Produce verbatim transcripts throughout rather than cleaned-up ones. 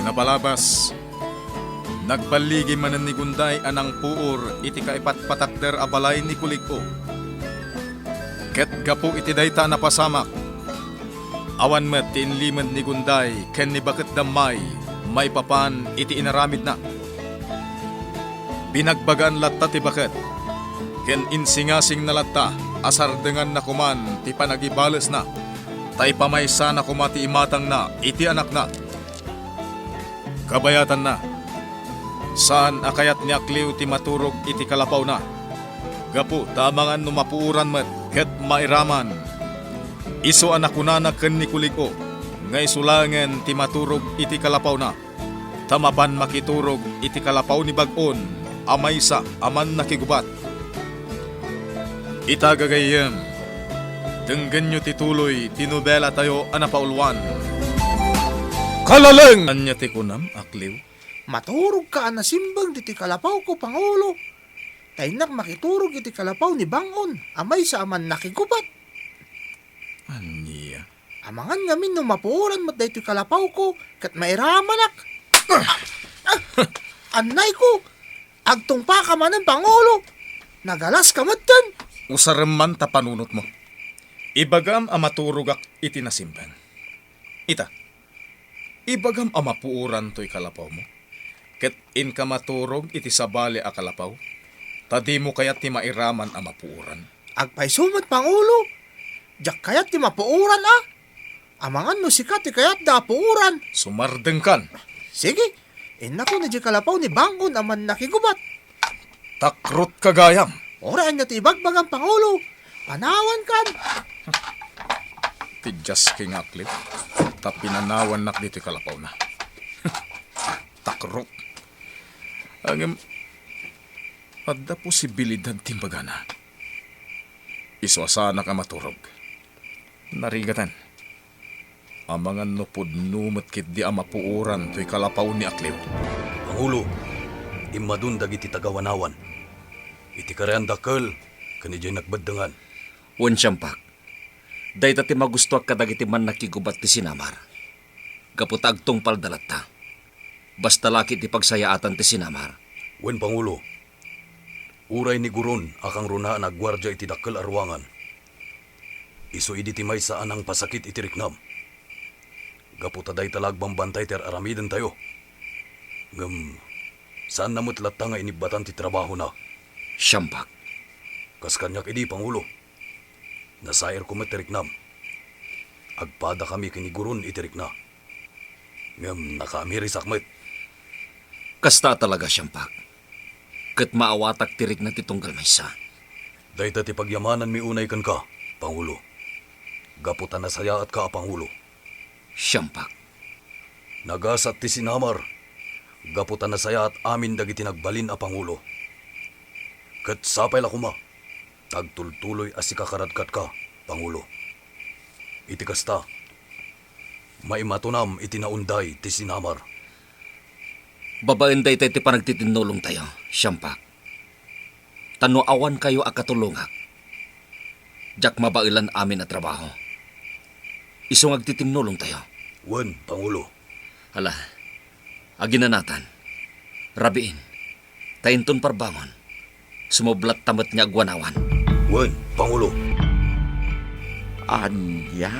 Napalabas, nagballigi manen ni Gunday a nangpuor iti kaipatpatakder a balay ni Kulig-o. Ket gapu iti dayta a napasamak, awan met ti inlimed ni Gunday ken ni Baket Dammay maipapan iti inaramidna. Binagbagaan latta ti baket, ken insingasingna latta a sardenganna koman ti panagibalesna, ta ipamaysana koma ti imatangna iti anakna. Kabayatanna, saan a kayat ni Akliw ti maturog iti kalapawna, gapu ta amangan no mapuoran met ket mairaman. Isu a nakunana ken ni Kulig-o nga isu laengen ti maturog iti kalapawna, ta mapan makiturog iti kalapaw ni Bag-on a maysa a mannakigubat. Ita, gagayyem, denggenyo ti tuloy ti nobelatayo a napauluan. Kalaleng! Ania ti kunam, Akliw? Maturogka a nasimbeng ditoy kalapawko, Pangulo. Ta innak makiturog iti kalapaw ni Bang-on a maysa a mannakigubat. Ania? Amangan ngamin no mapuoran met daytoy kalapawko ket mairamanak. Ah! Ah! Annayko! Agtungpaka manen, Pangulo! Nagalaska metten! Usarem man ta panunotmo. Ibagam a maturogak iti nasimbeng. Ita, ibagam a mapuoran toy kalapawmo, ket inka maturog iti sabali a kalapaw, ta dimo kayat ti mairaman a mapuoran. Agpayso met, Pangulo! Diak kayat ti mapuoran a! Amangan no sika ti kayatda a puoran. Sumardengkan. Sige, innako na di kalapaw ni Bang-on a mannakigubat. Takrotka gayam. Uray ania ti ibagbagam, Pangulo. Panawankan. Ti diaski nga Akliw, ta pinanawannak ditoy kalapawna. Takrok. Ngem, adda posibilidad ti imbagana. Isu a saanak a maturog. Narigaten. Amangan no pudno met ketdi a mapuoran toy kalapaw ni Akliw. Pangulo, immadun dagiti tagawanawan. Iti karayan dakkel, ken idiay nagbeddengan. Wen, siampak. Dayta ti magustoak kadagiti mannakigubat ti sinamar. Gapu ta agtungpalda latta. Basta la ket ti pagsayaatan ti sinamar. Wen, Pangulo, uray ni Guron a kangruna a nagguardia iti dakkel a ruangan, isu idi ti maysa a nangpasakit iti riknam. Gapu ta dayta la agbambantay ti ar-aramidentayo. Ngem, saanna met latta nga inibbatan ti trabahona. Siampak. Kas kaniak idi, Pangulo. Nasairko met ti riknam. Agpadakami ken ni Guron iti rikna. Ngem nakaamirisak met. Kasta a talaga, siampak. Ket maawatak ti rikna ti tunggal maysa. Dayta ti pagyamananmi unay kenka, Pangulo. Gapu ta nasayaatka a Pangulo. Siampak. Nagasat ti sinamar, gapu ta nasayaat amin dagiti nagbalin a pangulo. Ket sapay la koma, ta agtultuloy a sika karadkatka, Pangulo. Iti kasta, maimatonam iti naunday ti sinamar. Babaen daytoy ti panagtitinnolongtayo, siampak. Ta no awankayo a katulongak, diak mabaelan amin a trabaho. Isu nga agtitinnolongtayo. Wen, Pangulo. Ala, aginanatan, rabiin, ta inton parbangon, sumublatta met nga agwanawan. Wen, Pangulo. Ania?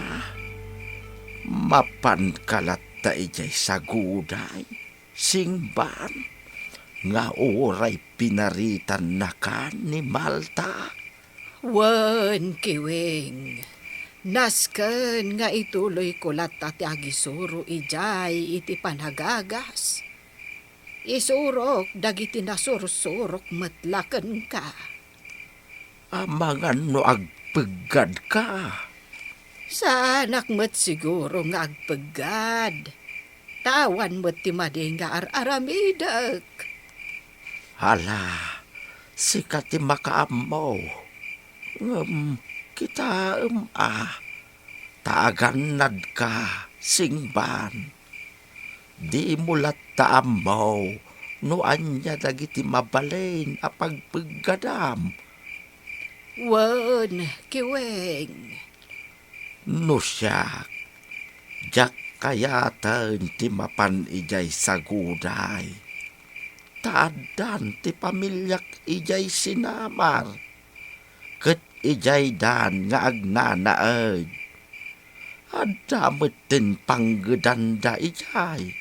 Mapanka latta idiay saguday? Singban nga uray pinaritannakan ni Malta? Wen, Kiwing, nasken nga ituloyko latta ti agisuro idiay iti panagagas. Isurok dagiti nasursurok met la kenka. Amangan no agpeggadka. Saanak met siguro nga agpeggad. Ta awan met ti madi nga ar-aramidek. Hala, sika ti makaammo. Ngem kitaem a, ta agannadka, Singban. Dimo latta ammo no ania dagiti mabalin a pagpeggadam. Wen, Kiweng. No siak, diak kayaten ti mapan idiay Saguday. Ta addan ti pamiliak idiay Sinamar, ket idiaydan nga agnanaed. Adda met ti panggedanda idiay,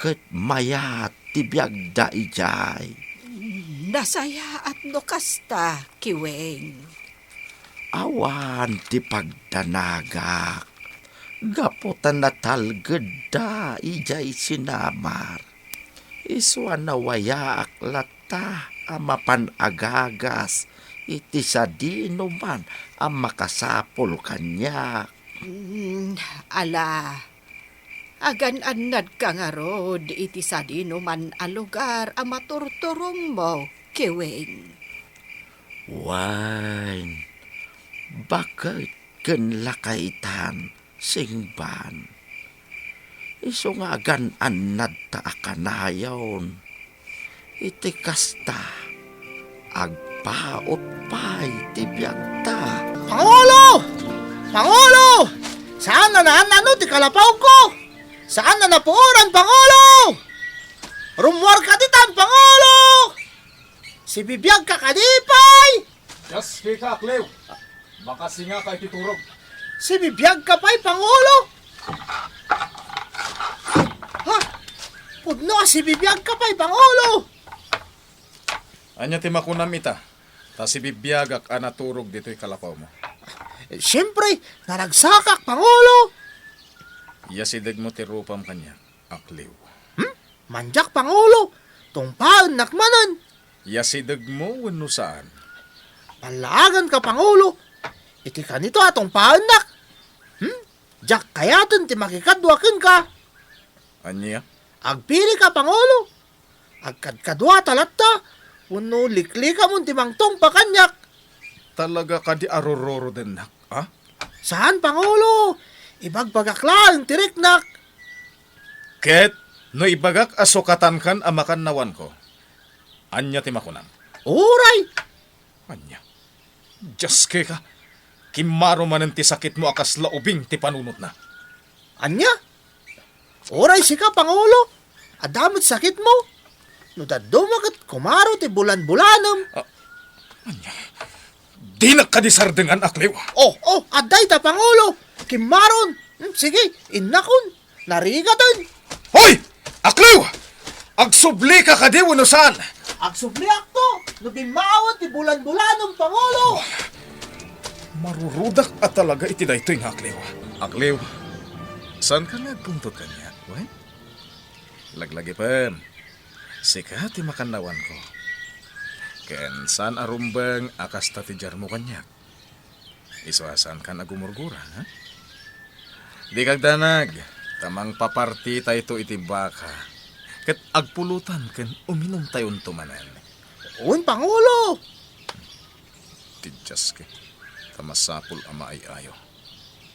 ket mayat ti biagda idiay. Nasayaat no kasta, Kiweng. Awan ti pagdanagak, gapu ta natalgedda idiay Sinamar. Isu a nawayaak latta a mapan agagas iti sadinoman a makasapul kaniak. Mm, ala, agan-annadka ngarud iti sadinoman a lugar a maturturongmo, Kiweng. Wen, baket ken lakaytan, Singban. Isu nga agan-annadta a kanayon. Iti kasta, agpaut pay ti biagta. Pangulo! Pangulo! Saan a naan-ano ti kalapawko? Saan a napuoran, Pangulo? Rummuarka ditan, Pangulo! Sibibiagka kadi pay? Diaska, Akliw. Makasingaka iti turog. Sibibiagka pay, Pangulo? Ha? Pudno a sibibiagka pay, Pangulo? Ania ti makunam ita? Ta sibibiagak a naturog ditoy kalapawmo. Siempre, naragsakak, Pangulo. Iyasidegmo ti rupam kaniak, Akliw. Hmm? Mandiak, Pangulo. Tungpaennak manen. Iyasidegmo wenno saan? Pallaaganka, Pangulo. Iti kanito a tungpaennak. Hmm? Diak kayaten ti makikadua kenka. Ania? Agpirika, Pangulo. Agkadkaduata latta, wenno liklikamon ti mangtungpa kaniak. Talaga kadi a rururodennak, a? Saan, Pangulo. Ibagbagak laeng ti riknak. Ket no ibagak a sukatankan a makannawanko, ania ti makunam? Uray! Ania? Diaskeka, kimmaro manen ti sakitmo a kasla ubing ti panunotna. Ania? Uray sika, Pangulo, adda met sakitmo? No dadduma ket kumaro ti bulanbulanem. Ah, ania? Dinak kadi sardengan, Akliw? Oh, oh, adda ita, Pangulo. Kimmaron. Hmm, sige, innakon. Narigaten. Hoy! Akliw! Agsublika kadi wenno saan? Agsubliakto no bimmawen ti bulanbulanem, Pangulo. Marurudak a talaga iti daytoy nga Akliw. Akliw, saanka nga agpungtot kaniak, wen? Laglagipem, sika ti makannawanko. Ken saan a rumbeng a kasta ti diarmo kaniak. Isu a saankan a gumurgura, ha? Dika agdanag, ta mangpapartitayto iti baka, ket agpulutan ken uminumtayonto manen. Wen, Pangulo! Ti Dios ket, ta masapul a maay-ayo.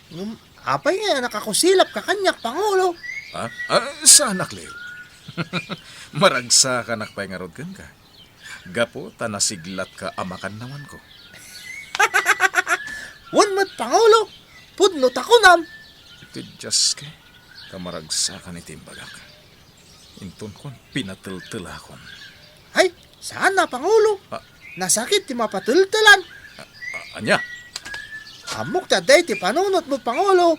Ngem, apay nga nakakusilapka kaniak, Pangulo? Ha? Ah, saanak, Leo. Maragsakanak pay ngarud kenka. Gapu ta nasiglatka a makannawanko. Wen met, Pangulo, pudno ta kunam. Ti Dios ket, ta maragsakan iti imbagak. Intonkon pinateltelakon. Ay, saan a, Pangulo. Ah. Nasakit ti mapateltelan. Ah, ah, ania? Ammok ti adda iti panunotmo, Pangulo.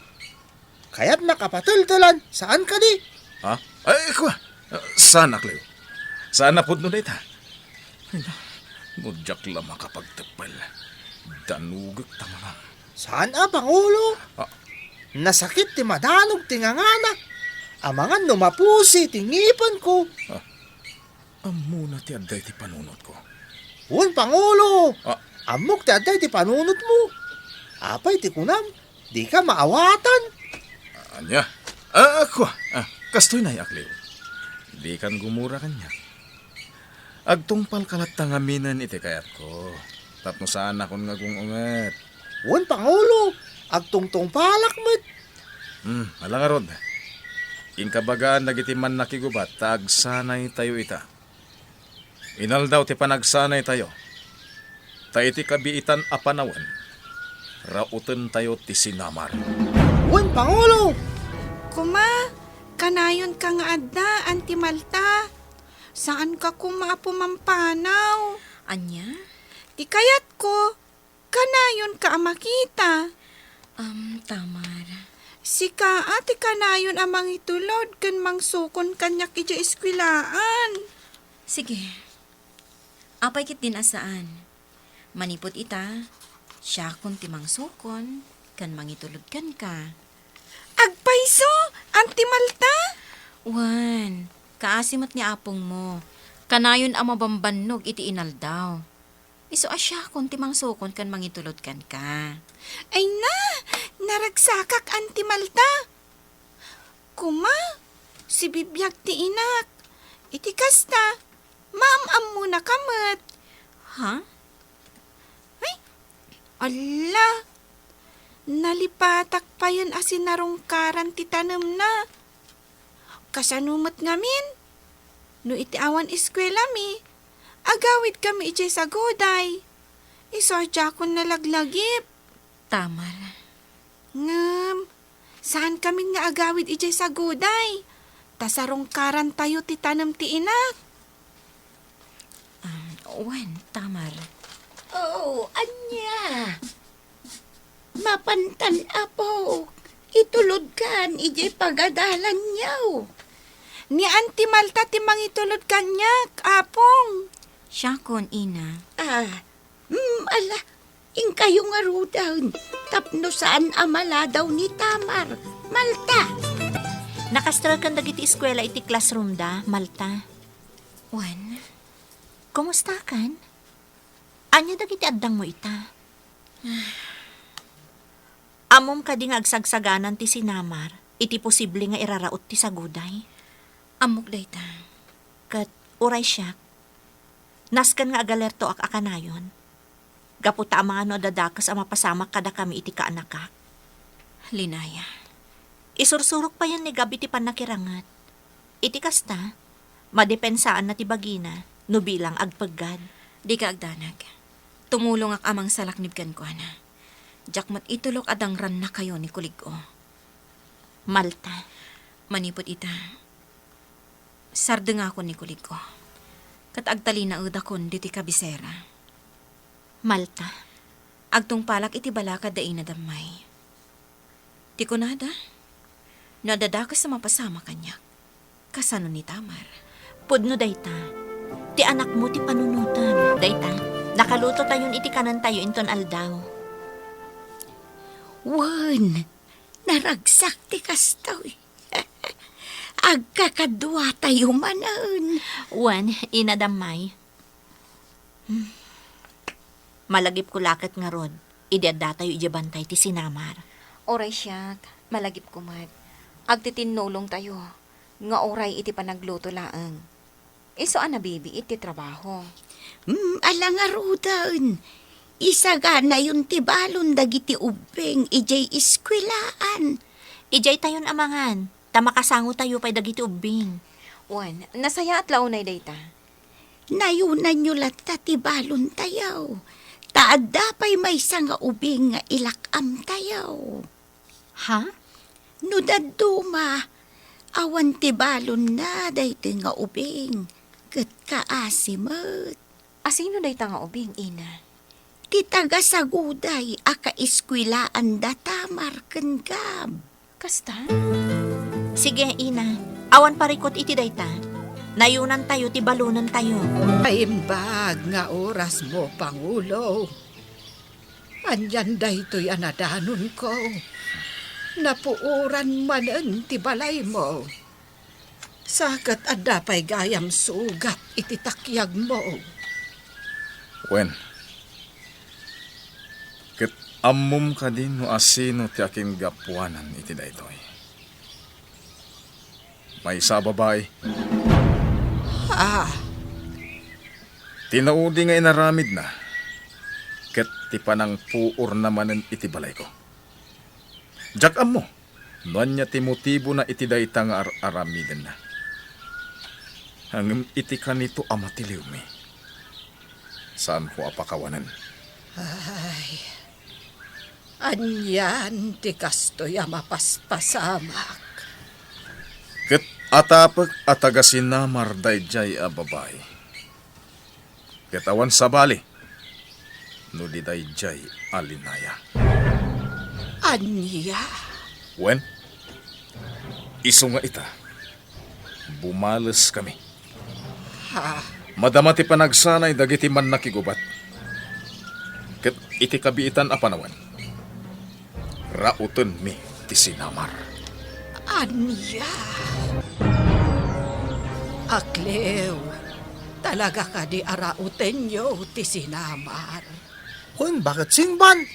Kayatnak a pateltelan, saan kadi? Ha? Ay, kua, saanak, Leo. Saan a pudno dayta? Ay, na, no diak la makapagteppel, danugek ta mangan. Saan a, Pangulo? Ah. Nasakit ti madanog ti ngangana. Amangan no mapusi ti ngipenko. Ah. Ammona ti adda iti panunotko. Wen, Pangulo. Ah. Ammok ti adda iti panunotmo. Apay ti kunam? Dika maawatan. Ania? Ah, kua. Ah, kastoy nay, Akliw. Dikan gumura kaniak. Agtungpalka latta ngaminen iti kayatko. Tapno saanakon nga agung-unget. Wen, Pangulo. Agtungtungpalak met. Hmm, ala ngarud. Inkabagaan dagiti mannakigubat ta agsanaytayo ita. Inaldaw ti panagsanaytayo, ta iti kabiitan a panawen, rautentayo ti sinamar. Wen, Pangulo! Koma, kanayonka nga adda, Auntie Malta. Saanka koma a pumampanaw. Ania? Ti kayatko, kanayonka a makita. Am, Tamar. Sika a ti kanayon a mangitulod ken mangsukon kaniak idiay eskwelaan. Sige. Apay ketdin a saan? Manipud ita, siakon ti mangsukon ken mangitulod kenka. Agpayso, Auntie Malta? Wen, kaasi met ni apongmo. Kanayon a mabambannog iti inaldaw. Isu a siakon ti mangsukon ken mangitulod kenka. Ay na, naragsakak, Auntie Malta. Koma, sibibiag ti inak. Iti kasta, maam-ammonaka met. Ha? Ay, alla. Nalipatak payen a sinarungkaran ti tanemna. Kasano met ngamin? No iti awan eskuelami, agawidkami idiay saguday. Isu a diakon nalaglagip. Tamar. Ngem, saankamin nga agawid idiay saguday, ta sarungkarantayo ti tanem ti inak. Ah, wen, Tamar. Oh, ania? Mapantan, Apo, itulodkan idiay pagadalanyo. Ni Auntie Malta ti mangitulod kaniak, Apong. Siakon, Ina. Ah, mm, ala, inkayo ngaruden, tapno saan a maladaw ni Tamar, Malta. Nakastrelkan dagiti eskuela iti classroom da, Malta. Wen, kumustakan? Ania dagiti addangmo ita? Ammom kadi nga agsagsaganan ti sinamar iti posible nga iraraut ti saguday? Ammok dayta. Ket uray siak, nasken nga agalertoak a kanayon, gapu ta amangan no adda dakes a mapasamak kadakami iti kaanakak. Linaya. Isursurok payen ni Gab iti pannakiranget. Iti kasta, madepensaanna ti bagina no bilang agpeggad. Dika agdanag. Tumulongak a mangsalaknib kenkuana. Diak met itulok a dangrannakayo ni kulig-o. Malta. Manipud ita, sardengakon ni kulig-o. Ket agtalinaedakon ditoy kabisera. Malta. Agtungpalak iti balakad da Ina Dammay. Ti kunada, no adda dakes a mapasamak kaniak, kasano ni Tamar? Pudno dayta. Ti anakmo ti panunotem. Dayta, nakalutotayon iti kanentayo inton aldaw. Wen, naragsak ti kastoy. Agkakaduatayo manen. Wen, Ina Dammay. Hmm. Malagipko la ket ngarud, idi addatayo idiay bantay ti sinamar. Uray siak, malagipko met. Agtitinnulongtayo, nga uray iti panagluto laeng. Isu a nabibiit ti trabaho. Hmm, ala ngaruden. Isaganayon ti balon dagiti ubbing idiay iskuelaan. Idiaytayon a mangan, ta makasangotayo pay dagiti ubbing. Wen, nasayaat la unay dayta. Nayunanyo latta ti balontayo, ta adda pay maysa nga ubing nga ilak-amtayo. Ha? No dadduma, awan ti balonna daytoy nga ubing, ket kaasi met. Asino dayta nga ubing, Ina? Ti taga-Saguday a kaiskuelaan da Tamar ken Gab. Kasta? Sige, Ina. Awan parikut iti dayta. Nayunantayo ti balonentayo. Naimbag nga orasmo, Pangulo. Anian daytoy a nadanonko? Napuoran manen ti balaymo. Sa ket adda pay gayam sugat iti takyagmo. Wen, ket ammom kadi no asino ti akinggapuanan iti daytoy? Maysa a babai. Ah. Ti naudi nga inaramidna, ket ti panangpuorna manen iti balayko. Diak ammo no ania ti motibona iti dayta nga ar-aramidenna. Ngem iti kanito a matiliwmi, saanko a pakawanen. Ay, anian ti kastoy a mapaspasamak? Atapek a taga-Sinamar daydiay a babai. Ket awan sabali no di daydiay a linaya. Ania? Wen, isu nga ita, bumaleskami. Ha? Madama ti panagsanay dagiti mannakigubat. Ket iti kabiitan a panawen, raotenmi ti Sinamar. Ania? Aklew, talaga kadi a raotenyo ti Sinamar? Wen, baket singban?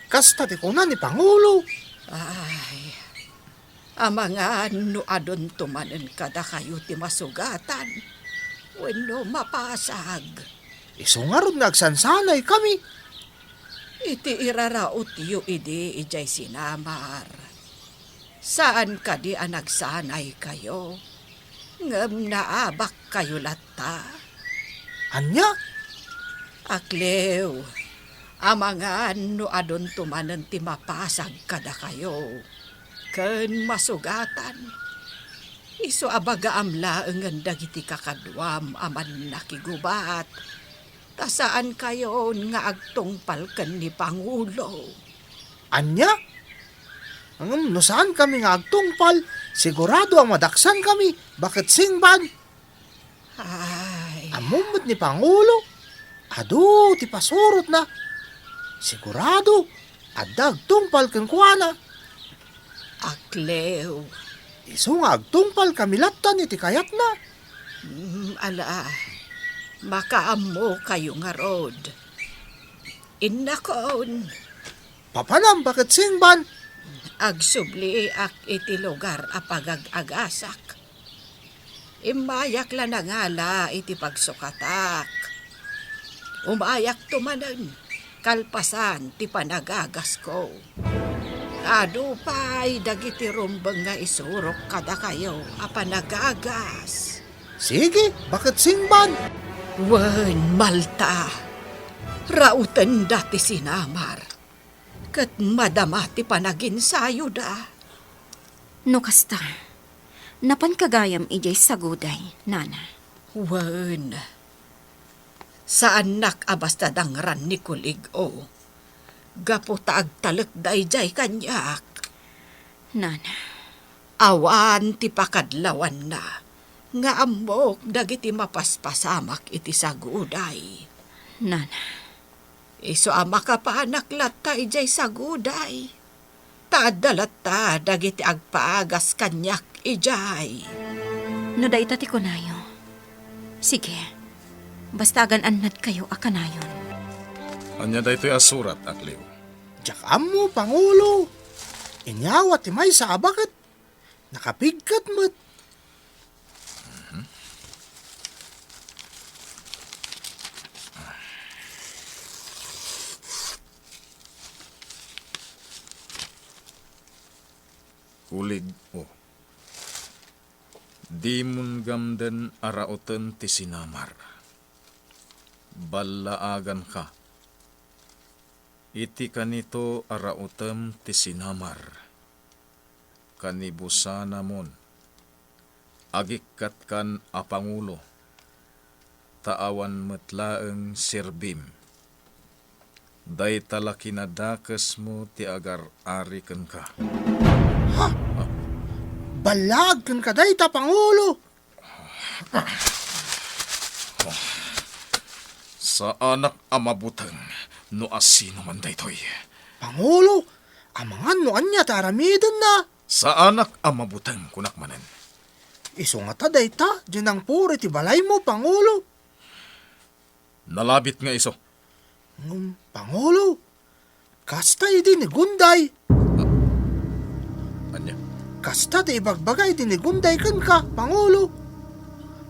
Kasta ti kuna ni Pangulo. Ay, amangan no adunto manen kadakayo ti masugatan wenno mapasag. Isu ngarud nga agsansanaykami. Iti irarautyo idi idiay Sinamar, saan kadi a nagsanaykayo, ngem naabakkayo latta? Ania? Aklew, amangan no adunto manen ti mapasag kadakayo ken masugatan. Isu a bagaam laengen dagiti kakaduam a mannakigubat, ta saankayon nga agtungpal ken ni Pangulo. Ania? Ngem no saankami nga agtungpal, sigurado a madaksankami, baket singban? Ay. Ammom met ni Pangulo, adu ti pasurotna. Sigurado, adda agtungpal kenkuana. Aklew. Isu nga agtungpalkami lattan iti kayatna. Mm, ala, makaammokayo ngarud. Innakon. Papanam, baket singban? Agsubliak iti lugar a pagag-agasak. Immayak la nangala iti pagsukatak. Umayakto manen kalpasan ti panagagasko. Adu pay dagiti rumbeng nga isurok kadakayo a panagagas. Sige, baket singban? Wen, Malta, rautenda ti Sinamar, ket madama ti panaginsayoda. No kasta, napanka gayam idiay Saguday, nana? Wen, saannak a basta dangran ni Kulig-o, gapu ta agtalek daydiay kaniak. Nana. Awan ti pakadlawanna nga ammok dagiti mapaspasamak iti Saguday. Nana. Isu a makapanak latta idiay Saguday. Ta adda latta dagiti agpaagas kaniak idiay. No dayta ti kunayo, sige, basta agan-annadkayo a kanayon. Ania daytoy a surat, Akliw? Diak ammo, Pangulo. Inyawat ti maysa a baket. Nakapigket met. Kulig-o. Dimon gamden a rauten ti sinamar. Ballaaganka. Iti kanito a rauten ti sinamar, kanibusanamon, agikkatkan a pangulo, ta awan met laeng serbim. Dayta la kinadakesmo ti agar-ari kenka. Ha? Ballaag kenka dayta, Pangulo! Saanak a mabuteng no asinoman daytoy. Pangulo, amangan no ania ti aramidenna. Saanak a mabuteng, kunak manen. Isu ngata dayta, diay nangpuro iti balaymo, Pangulo. Nalabit nga isu. Ngem, Pangulo, kasta idi ni Gunday. Ah, ania? Kasta ti ibagbaga idi ni Gunday kenka, Pangulo.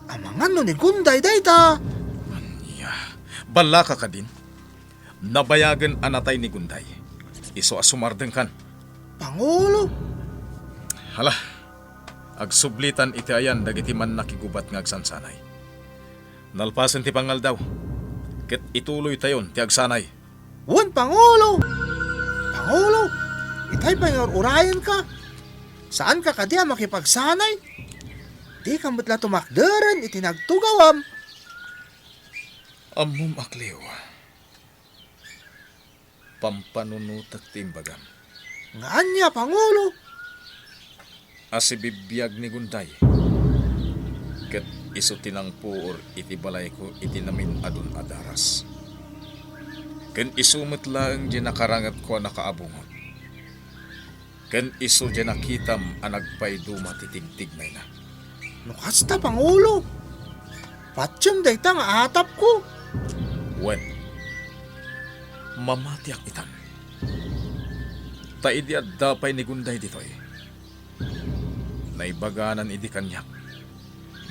Amangan no ni Gunday dayta. Ania? Ballaka kadin? Nabayagen a natay ni Gunday. Isu a sumardengkan. Pangulo. Hala, agsublitan iti ayan dagiti mannakigubat nga agsansanay. Nalpasen ti pangaldaw, ket ituloytayon ti agsanay. Wen, Pangulo! Pangulo, itay pay nga ur-urayenka. Saanka kadi a makipagsanay? Dika met la tumakderen iti nagtugawam. Ammom, Akleo, pampanunotek ti imbagam. Nga ania, Pangulo? A sibibiag ni Gunday, ket isu ti nangpuor iti balayko iti namin-adun a daras. Ken isu met laeng diay nakarangitko a nakaabungot. Ken isu diay nakitam a nagpaiduma ti tigtignayna. No kasta, Pangulo, patiem dayta nga atapko. Wen, mamatiak itan. Ta idi adda pay ni Gunday ditoy, naibaganan idi kaniak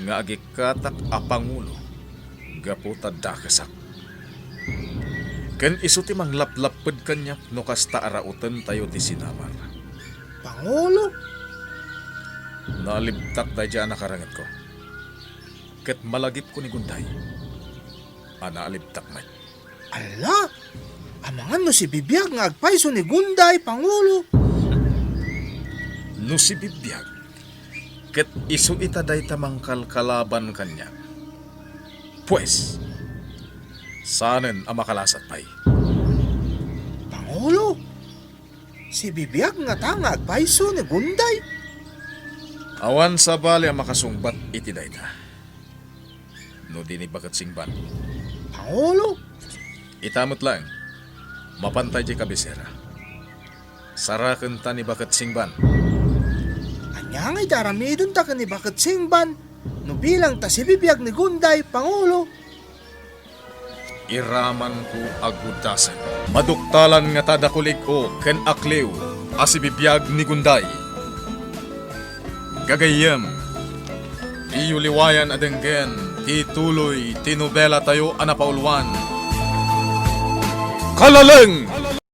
nga agikkatak a pangulo gapu ta dakesak. Ken isu ti manglaplapped kaniak no kasta a rautentayo ti sinamar. Pangulo? Naalibtak daydiay a nakarangitko. Ket malagipko ni Gunday a naalibtak met. Ala, amangan no sibibiag nga agpayso ni Gunday, Pangulo. No sibibiag, ket isu ita dayta mangkalkalaban kaniak. Pues, saanen a makalasat pay. Pangulo, sibibiag ngata nga agpayso ni Gunday? Awan sabali a makasungbat iti dayta. No di ni Baket Singban. Pangulo? Ita met laeng, mapantay diay kabisera. Sarakenta ni Baket Singban. Ania ngay ti aramidenta ken ni Baket Singban no bilang ta sibibiag ni Gunday, Pangulo? Iramanko a gudasen. Maduktalan ngata da Kulig-o ken Akleo a sibibiag ni Gunday. Gagayyem, diyo liwayan a denggen ti tuloy ti nobelatayo a napauluan. Kalaleng!